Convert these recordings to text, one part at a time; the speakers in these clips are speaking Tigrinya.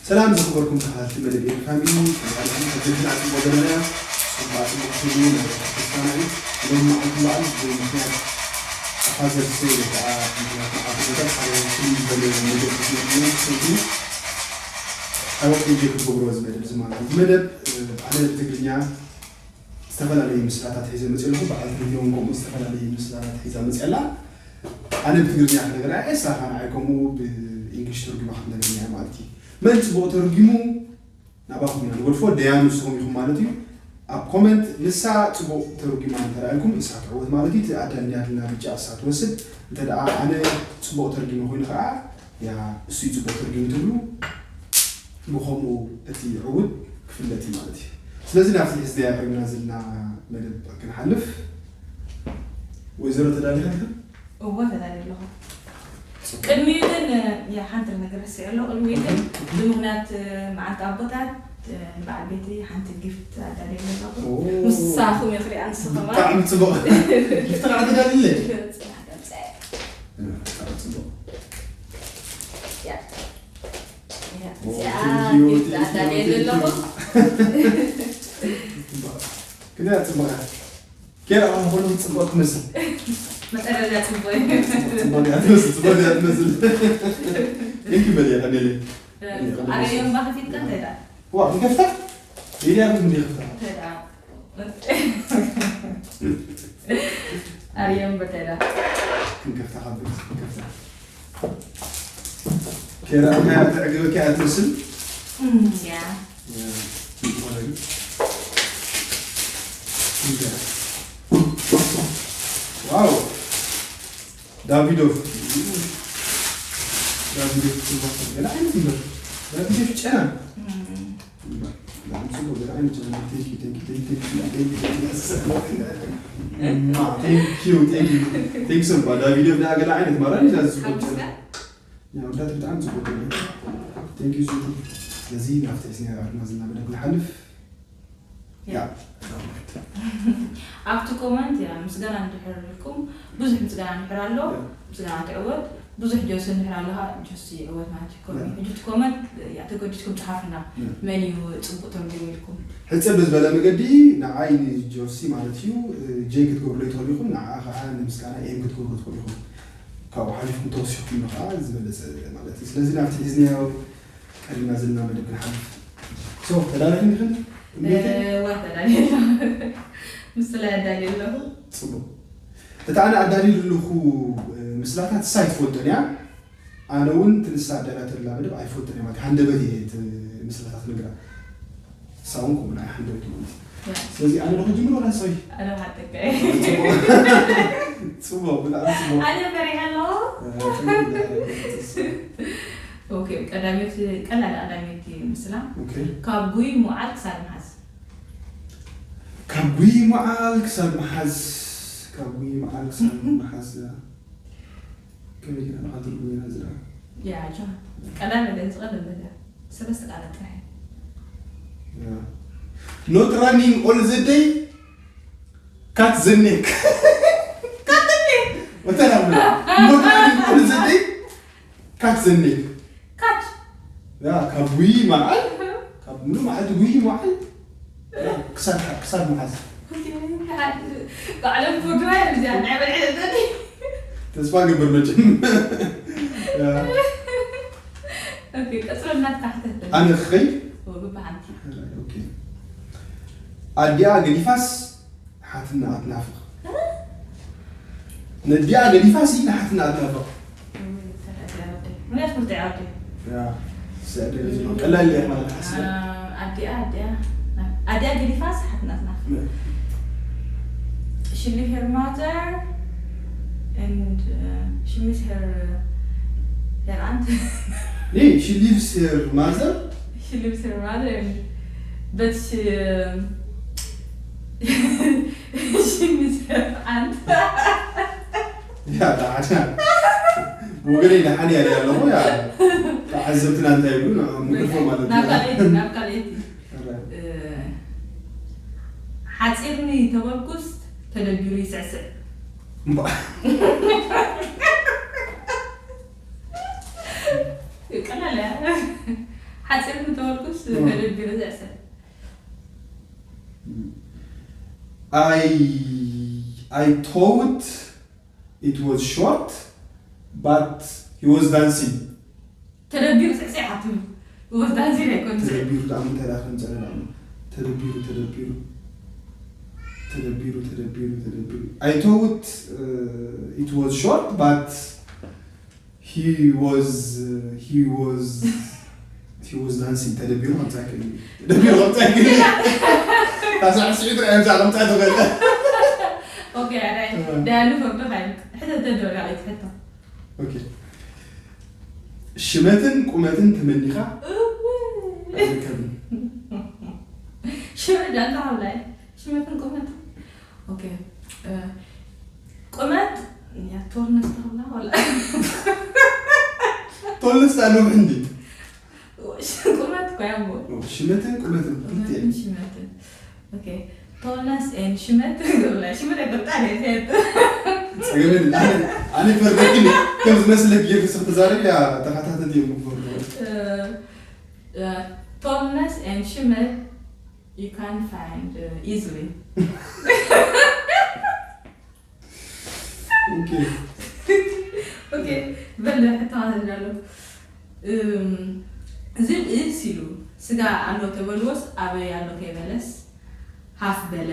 ሰላም ዝኽበርኩም ተኸታተልቲ መደብ ኤሪ ፋሚሊ፣ ተባዕልኩም ከዘግና ጽቡቕ ዘለና እያ። ጽቡቕ ጽቡቕ ትብሉ ናይ ተስፋና እዩ። ሎም መዓልቲ በዓል ብምኽንያት ኣፋዘርስ ደይ ወይ ከዓ ምኽንያት መዓልቲ ደይ ሓደ ፍልይ ዝበለ መደብ ክትመጽኡ ትኽእሉ። I hope enjoy ክትገብርዎ እዚ መደብ እዚ ማለት እዩ። እዚ መደብ፣ እ፣ ኣነ ብትግርኛ ዝተፈላለዩ ምስላታት ሒዘ መፅእ ኣለኹ። በዓልቲ ሄኖን ከምኡ ዝተፈላለዩ ምስላታት ሒዛ መፅእ ኣላ። ኣነ ብትግርኛ ክነግራ እየ፣ እሳ ከዓ ንዓይ ከምኡ ብእንግሊሽ ተርጉማ ክትነግረኒ እያ ማለት እዩ። መን ፅቡቕ ተርጉሙ ናባኹም ኢና ንገድፎ፣ ደያኑ ንስኹም ኢኹም ማለት እዩ። ኣብ ኮመንት ንሳ ፅቡቕ ተርጉማ እንተረኣልኩም እሳ ትዕወት ማለት እዩ። እቲ ኣዳልያ ድና ብጫ እሳ ትወስድ። እንተ ደኣ ኣነ ፅቡቕ ተርጉመ ኮይኑ ከዓ ያ እሱ እዩ ፅቡቕ ተርጉሙ ትብሉ፣ ብኸምኡ እቲ ዕውት ክፍለጥ እዩ ማለት እዩ። ስለዚ ናብቲ ሒዝናዮ ኮይንና ዘለና መደብ ክንሓልፍ፣ ወይዘሮ ተዳሊኻ ኢኻ? እወ፣ ተዳልየ ኣለኹ። ጽቡቕ። ቅድሚኡ ግን፣ ያ፣ ሓንቲ ነገር ረሲዐ ኣለኹ። ቅድሚኡ ግን፣ ብምኽንያት፣ እ፣ መዓልቲ ኣቦታት፣ እ፣ ንበዓል ቤተይ ሓንቲ ጊፍት ኣዳልየ ኣለኹ። ኦ። ምሳኹም እየ ክሪኣ፣ ንስኹም ብጣዕሚ ጽቡቕ። ጊፍት ከዓ ተዳልየለይ? ጽናሕ ደምፀ። እ፣ ብጣዕሚ ጽቡቕ። ያ። ያ። ኦ፣ እዚኣ thank you፣ ጊፍት thank you፣ ኣዳልየ thank you። ኣለኹ። ክንደይ ጽቡቕ እያ። ኬራ ኣሁን ጽቡቕ ትመስል። መጠረዛ ጽቡቕ እዩ። ጽቡቕ እያ ትመስል፣ ጽቡቕ እያ ትመስል። Thank you በል፣ የቐኔለይ። ኣርእዮም ባኸፊትካ እንታይ ደኣ? ዋ፣ ክንከፍታ? ኢድያ ግን እንዲህ ከፍታ። እንታይ ደኣ? ኣርእዮም በታይ ደኣ? ክንከፍታ ካብ ቤት፣ ክንከፍታ። ኬራ፣ እያ ተዕግበካ እያ ትመስል። እም፣ ያ። ያ፣ ዝኾነ ግን። እንደ-፣ ዋው! ዳቪዶፍ። ዳቪዶፍ ጽቡቕ። ገለ ዓይነት እምበር። ዳቪዶፍ ጨና። እም። እምበር። በጣም ጽቡቕ። ገለ ዓይነት ጨና። Thank you, thank you, thank you, thank you, thank you, thank you, thank you, thank you so much። ዳቪዶፍ ገለ ዓይነት ማራ እዩ፣ ዳዚ ጽቡቕ ጨና። ሓሙስ ያ፣ ወዳት ብጣዕሚ ጽቡቕ እዩ። Thank you so much። ስለዚ ናብቲ ሒዝና ኣርና ዝና መደብ ንሓልፍ። ያ። ያ። ኣብቲ ኮመንት፣ ያ፣ ምስጋና እንድሕር ኢልኩም፣ ብዙሕ ምስጋና እንድሕር ኣሎ፣ ያ። ምስጋና ትዕወት፣ ብዙሕ ጆሲ እንድሕር ኣለኻ፣ ጆሲ ይዕወት ማለት እዩ። ኮመንት፣ ያ። ሕጂ እቲ ኮመንት፣ ያ፣ ተገዲድኩም ጸሓፉና። ያ። መን እዩ ጽቡቕ ተርጉም ኢልኩም? ሕጽር ብዝበለ መገዲ ንዓይ ንጆሲ ማለት እዩ፣ እ፣ ጄ ክትገብሩ ይትኽእሉ ኢኹም፣ ንዓ ኸዓ ንምስጋና ኤም ክትገብሩ ትኽእሉ ኢኹም። ካብኡ ሓሊፍኩም ተወሲኽኩም ኸዓ ዝበለጸ ማለት እዩ። ስለዚ ናብቲ ሒዝናዮ ቀዲምና ዘለና መደብ ክንሓልፍ። ሶ፣ ተዳሊኺ ዲኽን? እምቤተይ? እ፣ ዋ፣ ተዳልየ ኣለኹ። ምስላ ኣዳልየ ኣለኹ። ጽቡቕ። እታ ኣነ ኣዳልየ ዘለኹ፣ እ፣ ምስላታት እሳ ኣይትፈልጦን እያ። ኣነ እውን እቲ ንሳ ኣዳልያቶ ዘላ መደብ ኣይፈልጦን እየ ማለት ሃንደበት እየ እቲ ምስላታት ነግራ። እሳ እውን ከምኡ ንዓይ ሓንደበት ማለት እዩ። ያ። ስለዚ ኣነ ዶ ክጅምር ወላ ንስኺ? ኣነ ብሓቂ። ጽቡቕ። ጽቡቕ፣ ብጣዕሚ ጽቡቕ። ኣነ ፈሪሐ ኣለኹ። እ፣ ጽቡቕ፣ ጽቡቕ። ኦኬ፣ ቀዳመይቲ፣ ቀላል ቀዳመይቲ ምስላ። ኦኬ። ካብ ጉይ ምውዓል ክሳብ ምሓዝ። ካብ ጉይ ምውዓል ክሳብ ምሓዝ። ካብ ጉይ ምውዓል ክሳብ ምሓዝ። ከመይ ጌርና ንኻትርጉም ኢና ዝረኣ? ያ፣ ጆን። ቀዳመይቲ፣ ቀዳመይቲ፣ ሰለስተ ቃላት ጥራሕ። ያ። Not running all the day, catch the neck። Catch the neck? ወተና ብላ። Not running all the day, catch the neck። ካች? ያ፣ ካብ ጉይ መዓል፣ ካብ ሙሉ መዓልቲ ጉይ መዓል፣ ያ፣ ክሳድ፣ ክሳድ መዓዝ። ባዕሎም ፍርድዋ እዮም እዚኣ ናይ በልዒ ዘጠኒ። ተስፋ ገብር መቸም። ያ። ኦኬ፣ ቀጽሎ እናትካ ሕተት። ኣነ ክኸይ? ኦ፣ ብብሓንቲ። ኦኬ። ኣዲኣ ገዲፋስ ሓትናኣ ትናፍቕ። ነዲኣ ገዲፋሲ ንሓትናኣ ትናፍቕ። ምኽንያት ምርጫ ዓዲ። ያ፣ ስዕዲ ዝብሎ ቀላል እያ ማለት ሓስበ። ኣዲኣ፣ ኣዲኣ፣ ኣዲኣ ገዲፋስ ሓትናኣ ትናፍቕ። ያ። She leave her mother and, uh, she miss her, her aunt. Nee, she leaves her mother. She leaves her mother and, but she, um, she miss her aunt. ያ፣ ደሓን። ወገነይ ደሓን እያ ኣለኹ፣ ያ። ተዓዘብትና እንታይ ይብሉ? ንዕኦም ንገድፎ ማለት እዩ። ናብ ካልኣይቲ፣ ናብ ካልኣይቲ። ኣረ። እ፣ ሓጺርኒ ተበልኩስ ተደቢሩ ይስዕስዕ። እምባ። ቀላል እያ። ሓፂር እንተበልኩስ Mm. ተደቢሩ ዘዕሰል I I thought it was short, but he was dancing. ተደቢሩ ስዕስዕ ሓትም ወዳዚ ኣይኮን ተደቢሩ ደኣ እንታይ ደኣ ከምፀለ ደኣ ተደቢሩ ተደቢሩ ተደቢሩ ተደቢሩ ተደቢሩ I thought uh, it was short, but he was uh, he was he was dancing. ተደቢሩ ከምፃ ይክእል እዩ። ተደቢሩ ከምፃ ይክእል እዩ። ታሳዕ ስዒት ርአምዛ ከምፃ ትኽእል ኦኬ ኣራይ ዳያሉ ፈርዶ ካይል ሕተ ተደረጋለች ሕቶ ኦኬ። ሽመትን ቁመትን ተመኒኻ ኣይርከብን። ሽመት ዳንታ ሓብላይ ሽመትን ቁመት ኦኬ እ፣ ቁመት ያ ቶርነስ ተብላ ወላ ቶልነስ ኣነውሕ እንዲ ቁመት እኮ ያሞ ሽመትን ቁመትን ክልተ ቁመትን ሽመትን ኦኬ ቶርነስ ኤን ሽመት ወላ ሽመት ኣይፈልጣ ሴት ጸገምን ኣነ ፈርደግን ከም ዝመስለክ ጌርክ ስክ ተዛረብ ያ ተኸታተልቲ እዮም ምክሩ Tallness and ሽመት you can find uh, easily. ኦኬ ኦኬ በለ ሕተማተል ኣሎ ዝብኢ ሲሉ ስጋ ኣሎ ተበልዎስ ኣበይ ኣሎ ከይበለስ ሃፍ በለ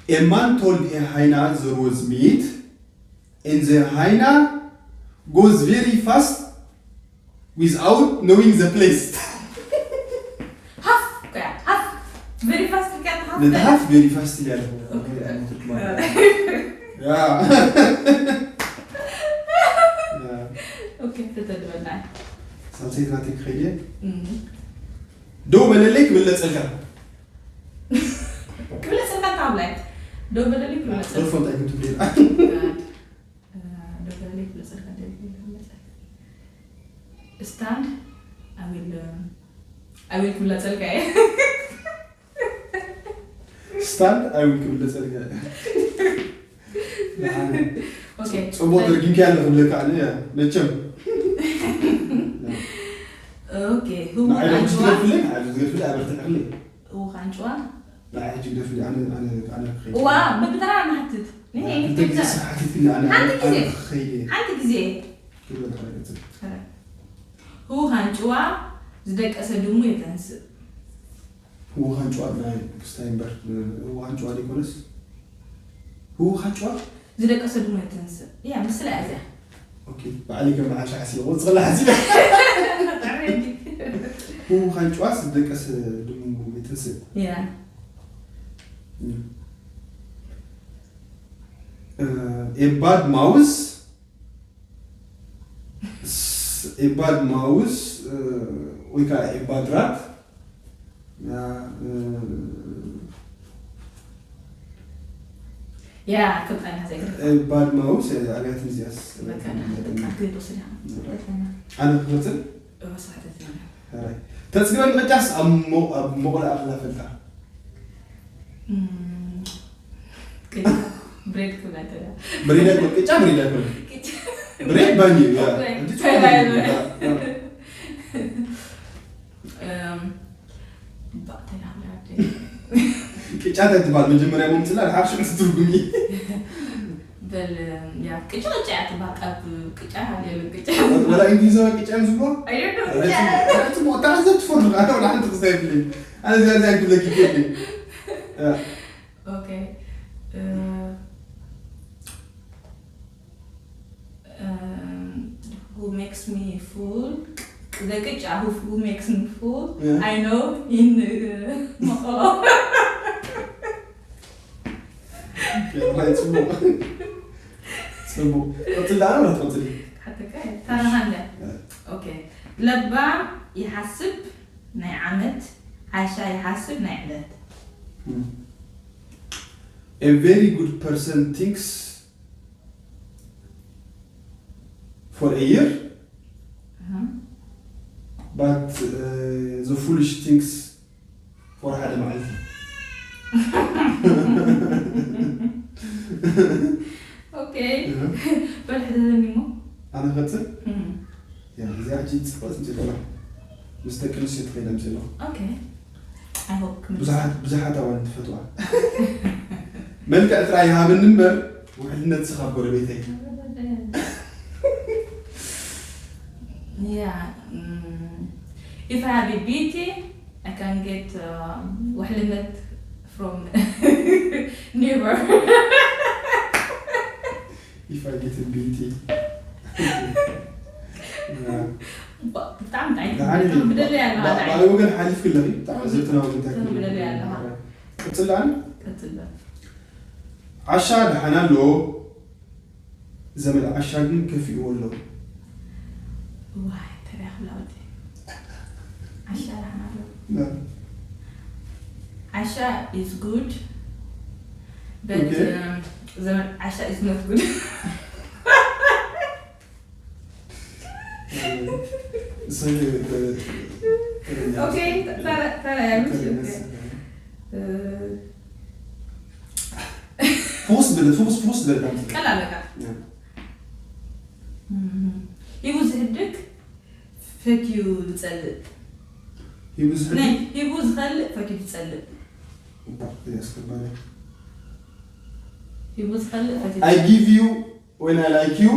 A man told a hyena there was meat, and the hyena goes very fast without knowing the place. ሃፍ ሃፍ very fast ከ ሃፍ ነቲ ሃፍ very fast እያ ኣለኹ። ያ። ያ። ኦኬ ተተድበልና ሳልሰይቲ ናተይ ክኸይድ እየ። ደው በለለይ ክብለጸልካ። ክብለጸልካ ታብላይ ደው በለለይ ክብለጸልካ ደርፎ እንታይ ክትብል ኢላ? ደው በለለይ ክብለጸልካ ደው በለለይ ክብለጸልካ Stand I will um, I will ክብለጸልካ እየ Stand I will ክብለጸልካ እየ። ኦኬ ጽቡቅ ተርጊምካ ያለ ክብለካ ኣነ ያ መቸም ኦኬ ህቡ ንዓይ ደሞ ኣንጭዋ ዝገድፍለይ ንዓይ ዝገድፍለይ ኣበርትዕክለይ ህቡ ካንጭዋ ንዓይ ሕጂ ግደፍለይ ኣነ ኣነ ኣነ ክኸይድ ዋ ብብተራ ንሓትት ክልተ ግዜ ስሓትትኒ ኣነ ሓንቲ ግዜ። ኣነ ክኸይድ እየ ሓንቲ ግዜ ክብል ሓደ ገጽ ህቡ ካንጭዋ ዝደቀሰ ድሙ የተንስእ ህወሓን ጨዋ ናይ ክስታይ እምበር ህወሓን ጨዋ ዘይኮነስ ህወሓን ጨዋ ዝደቀሰ ድሙ የተንስእ እያ ምስላ እያ እዚኣ ኦኬ ባዕሊ ከም መሓሻ ሓሲበ ወፅቕላ ሓሲበ ህወሓን ጨዋ ዝደቀሰ ድሙ የትንስእ እያ a bad mouse a bad mouse ወይ ከዓ a bad rat ያ ክብጣና ዘይግርም ባድ ማውስ ኣብያትን እዚኣስ በቃ ብጣዕሚ ክትወስድ ኣነ ክመፅእ ወሳሕተት ተፅግበን ቅጫስ ኣብ ሞ- ኣብ መቑሎ ኣኽላ ፈልጣ ብሬድ ክብላ ተላ ብሬድ ኣይኮን ቅጫ ብሬድ ኣይኮን ብሬድ ባኒ እዩ ያ። እንዲ ተባይ ያ። ባዕተላ ቅጫ እንታይ ትበሃል መጀመርያ መምፅላ ድሓር ሽዑ ትትርጉሚ በል ያ ቅጫ ቅጫ እያ ትበሃል ካብ ቅጫ ሃልየሉ ቅጫ ወላ እንግሊዛዊ ቅጫ እዮም ዝብሎ ኣይደዶ ተዓዘብ ትፈርዱ ኣነ ወላ ሓንቲ ክስታ ይብለኝ ኣነ እዚኣ እዚኣ ክብለኪ ይብለኝ ኦኬ who makes me fool the ቅጫ who, who makes me fool Yeah. I know in መቐሎ ጽቡቅ ጽቡቅ ቀጽል ደኣ ነው ቀጽል ሓተካ ተራሃለ ኦኬ ለባም ይሓስብ ናይ ዓመት ዓሻ ይሓስብ ናይ ዕለት A very good person thinks for a year, but uh, the foolish thinks for ሓደ መዓልቲ። ኦኬ በልሕደኒ ሞ ኣነ ክቐጽል? ያ። ሕጂ ጽብቕቲ ምስ ዘለኹ ምስ ደቂ ኣንስትዮ ትኸይድ ኣምፅእ ኣለኹ። Okay. I hope ክምልስ። ብዙሓት ብዙሓት ኣዋልድ ትፈትዋ። መልክዕ ጥራይ ይሃብኒ እምበር ውሕልነት ስኻ ጎረቤተይ። Yeah. Mm, if I have a beauty, I can get uh, ውሕልነት from neighbor. If I get a beauty. ብጣዕሚ እንታይ ብደለያ ኣለዋ። ባይ ወገን ሓሊፍ ክለኺ ብጣዕሚ ዘተናዊ እንታይ ብደለያ ኣለዋ። ቅፅላን ቀጽሎ። ዓሻ ደሓን ኣሎ። ዘመድ ዓሻ ግን ከፊእዎ ኣሎ። ዋይ ተሪያ ክላውዲ። ዓሻ ደሓን ኣሎ። ዓሻ is good. But Okay. um, ዘመድ ዓሻ is not good. ሰይ Okay. ተራ ተራ ያምሽ። ፍኹስ ዝበለ ፍኹስ ፍኹስ ዝበለ ቀላል በቃ። ሂቡ ዝህድግ ፈትዩ ዝጸልእ። ሂቡ ዝህድግ ሂቡ ዝኸልእ ፈትዩ ዝጸልእ። ያስገባለ ሂቡ ዝኸልእ ፈትዩ I give you when I like you.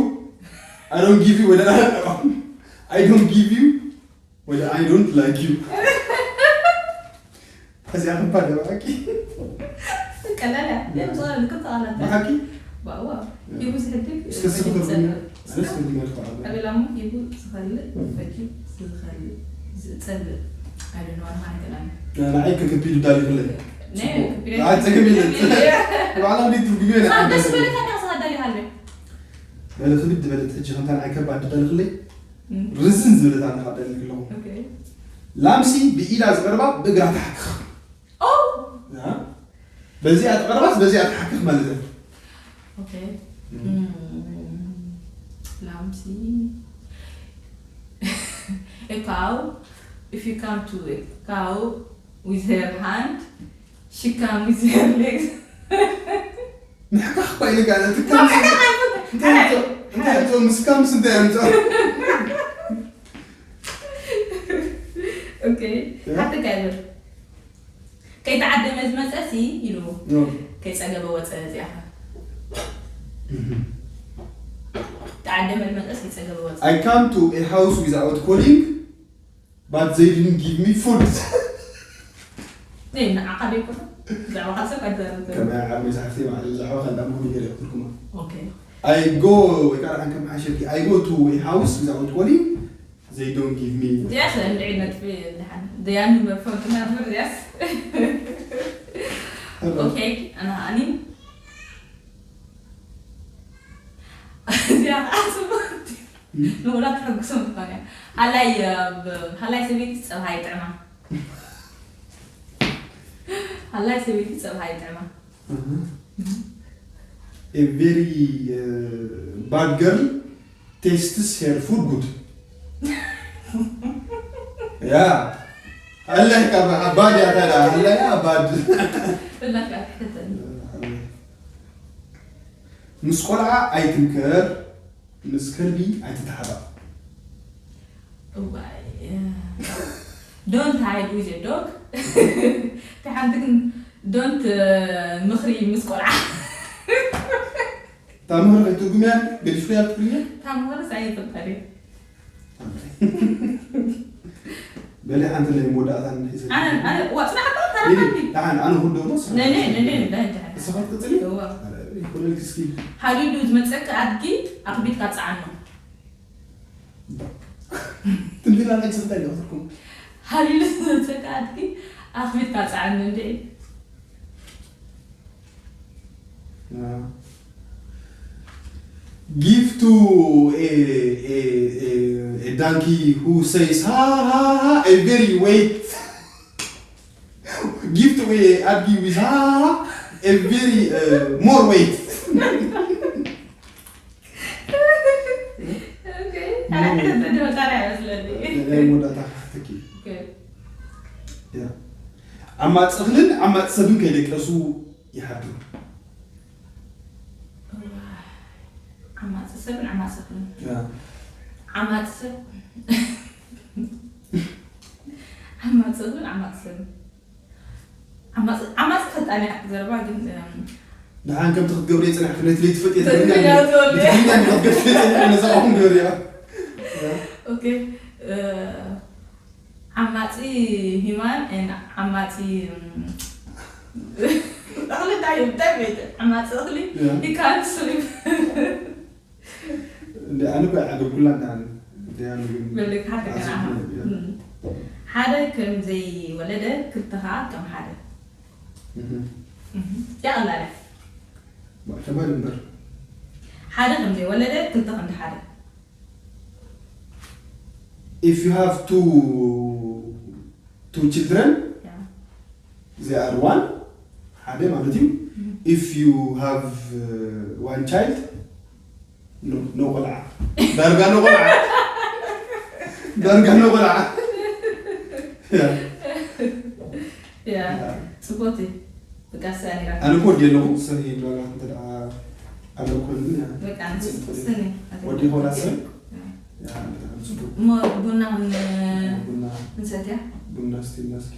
I don't give you when I I don't give you when I don't like you. እዚኣ ክባድ ደባቂ ቀላል እያ። የምጽኦ ልክም ተቓላት። ብሓቂ ባዋ ሂቡ ዝህድግ እስከ ስም ተርጉም። ኣነስ ትርጉም ያልኳ ኣበላሙ ሂቡ ዝኸልእ ፈትዩ ዝኸልእ ዝጸልእ። I don't know. ንዓይ ከከቢዱ ዳሊኽለይ። ንዓይ ጸገም የለን። ባዕላ እንዴት ትርጉም የለን። ደስ በለካ ዳስ ሃዳሊ ሃለ በለ ክብድ በለት ሕጂ ከምታ ንዓይ ከባድ ዳሊኽለይ። ርዝን ዝበለት ኣለኻ ዳሊኽለኹ። Okay. ላምሲ ብኢዳ ዝቐርባ ብእግራ ትሓክኽ። Oh. በዚኣ ትቐርባስ በዚኣ ትሓክኽ ማለት እዩ። Okay. Lamsi. A cow, if you come to a cow with her hand, she come with her legs. ምሕካኽ እኳ ኢልካ ትካምስ እንታይ ኣምፅኦ? እንታይ ኣምፅኦ? ምስ ካምስ እንታይ ኣምፅኦ? Okay. ሓተካ ይብል። ከይተዓደመ ዝመፀ ሲ ኢሉ ከይፀገበ ወፀ። እዚኣ ተዓደመ ዝመፀ ሲ ፀገበ ወፀ። I come to a house without calling, but they didn't give me food. ነይ ንዓኻ ደይኮነ ብዛዕባ ካልሰብ ኣይዛረብን። ከመይ ዓብ መዛሕፍቲ ማለት ብዛዕባ ካልእ ኣምሆን ይገለ ይኽትልኩማ። Okay. I go ወይ ከዓ ከም ሓሸኪ I go to a house without calling, they don't give me. እዚኣስ እንድዒ ነጥቢ ድሓን ደያን መፈርትና ብርያስ። Okay. ኣና ኣኒ እዚኣ ከዓ ንውላት ተሐጉሶም ዝኾነ ሃላይ ሃላይ ሰበይቲ ፀብሃ ይጥዕማ። ሃላይ ሰበይቲ ፀብሃ ይጥዕማ። A very uh, bad girl tastes her food good. Yeah. ኣለካ ባድ ያታዳ ኣለያ ባድ ብላካ ትሕተኒ። ምስ ቆልዓ ኣይትምከር፣ ምስ ከልቢ ኣይትተሓባእ። እዋይ። Don't hide with a dog. ተሓንቲ ግን don't ምኽሪ ምስ ቆልዓ። እታ ምህሪ ከይትርጉምያ ገዲፍክያ ትብልያ። ታምርስ ኣይፈልጣ ድየ። በሊ ሓንቲ ናይ መወዳእታ ንሒዘ ኣነ ኣነ ዋ ጽናሕ እኮ ተረፋኒ። ደሓን ኣነ ሁን ደሞ ነነ ነነ ደህን ደህን። ንስኻ ትቅጽሊ እዋ። ይኮነልክ እስኪ ሃዲዱ ዝመጸካ ኣድጊ ኣኽቢድካ ጸዓኖ። ትንቢላ ናይ ስልጣን ይወስድኩም ሃዲዱ ዝመጸካ ኣድጊ ኣኽቢድካ ጸዓኖ እንዴ። Give to a, a, a, a donkey who says ha ha ha a very weight. Give to a adgi with ha ha ha a very uh, more weight. Okay. I don't know. That I was learning. ናይ መወዳእታ ክሓተኪ Okay. ዓማፅ እኽልን ዓማፅ ሰብን ከይደቀሱ ይሓድሩ። ዓማፅ ሰብን ዓማፅ እኽልን ያ። ዓማፅ ሰብ ዓማፅ ዓማፅ ዓማፅ ዓማፅ ፈጣን እያ ዘረባ ግን እም፣ ደሓን ከምቲ ክትገብርዮ ፅናሕኪ ነቲ ለይትፈልጥዮ ትግርኛ ትግርኛ ትፈልጥዮ። ብትግርኛ እንዲ ክትገድፍዮ ፅኒሕኪ ነዛ ኦም ግበርዮ okay uh, ዓማፂ human and ዓማፂ እም፣ እኽሊ እንታይ እዩ እንታይ ቤት ዓማፂ እኽሊ Yeah. he can't sleep እንደ ኣነ እኮ ይዓገብኩላ እንደ ኣነ እንደ ኣነ ግን በልክ ሓደ ዓፂ ገና እኽሊ እያ። ሓደ ከም ዘይወለደ ክልተ ከዓ ከም ሓደ እህ። ያቕላለ ከባድ እምበር ሓደ ከም ዘይወለደ ክልተ ክንዲ ሓደ if you have two two children ያ። they are one ሓደ ማለት እዩ if you have uh, one child no no ቆልዓ ዳርጋ no ቆልዓ ዳርጋ no ቆልዓ Yeah. ያ ጽቡቅ እዩ ብቃሳ ነራ ኣነ እኮ ወዲ ኣለኹ ሰብ ይሄድ ዋላ እንተ ደኣ ኣለኩ ግን በቃ ስኒ ወዲ ሆላ ሰብ ያ በጣም ጽቡቅ ሞ ቡና ን ቡና ንሰትያ ቡና እስቲ እናስኪ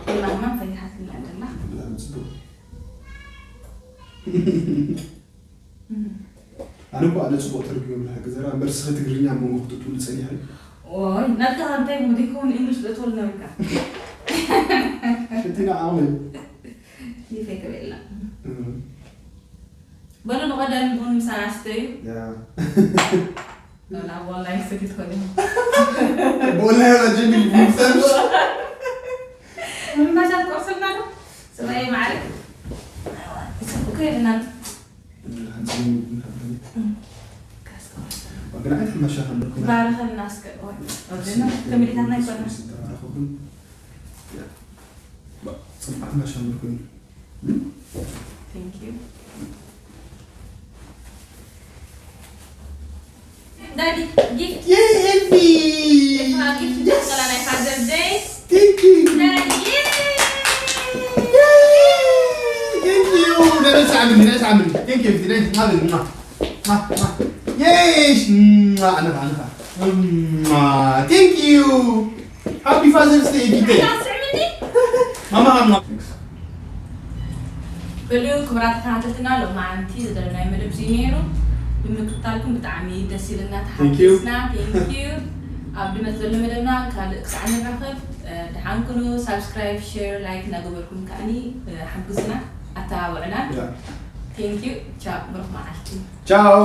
ቡና ማ ፈይሓትና ደላ በጣም ጽቡቅ ኣነ እኮ ኣነ ጽቡቅ ተርጉም ይብላ ገዘራ እምበር ስኸ ትግርኛ ኣብ መንጎ ክትጥሉ ጸኒሐ ወይ ናትካ እንታይ ሙዲ ይከውን እንግሊሽ ለትወል ነብካ እቲና ኣሁን ይፈይከበላ በሉ ንቐደም ቡን ምሳና ስተዩ ያ ናብ ዋላ ይሰግድ ኾነ ቦላ ያላጀኒ ቡንሰምሽ ምናሻት ቆርስልና ነው ስራዬ ማዕረግ እኮ የለናል ግን ዓይነት ሕመሻ ከለኩ ባረኸልና እስከ ወደና ከሚዲታትና ይኮነ ጽቡቅ ሕመሻ ምርኩኝ Thank you. Daddy, gift. Yay, Envy! Gift, gift, gift, gift, Father's Day. Thank you! Daddy, yay! Yay! Thank you! Let us have it, let us have it. Thank you, Envy. Let us have it. Mwah. Mwah, mwah. Yay! Mwah, أنا بقى، أنا بقى. Mwah. Thank you! Happy Father's Day, Envy. لا، سعمني. ማማ ሃማ በሉ ክቡራት ተኸታተልትና ሎማዓንቲ ዝደለናዮ መደብ እዚ ነይሩ ብምክትታልኩም ብጣዕሚ ደስ ኢልና Thank you. ተሓጊስና thank you ኣብ ድመት ዘሎ መደብና ካልእ ክሳዕ ንራኸብ እ፣ ደሓን ኩኑ ሳብስክራይብ ሸር ላይክ እናገበርኩም ከዓኒ እ፣ ሓግዙና ኣተባብዑና thank you ቻው ብሩኽ መዓልቲ Ciao!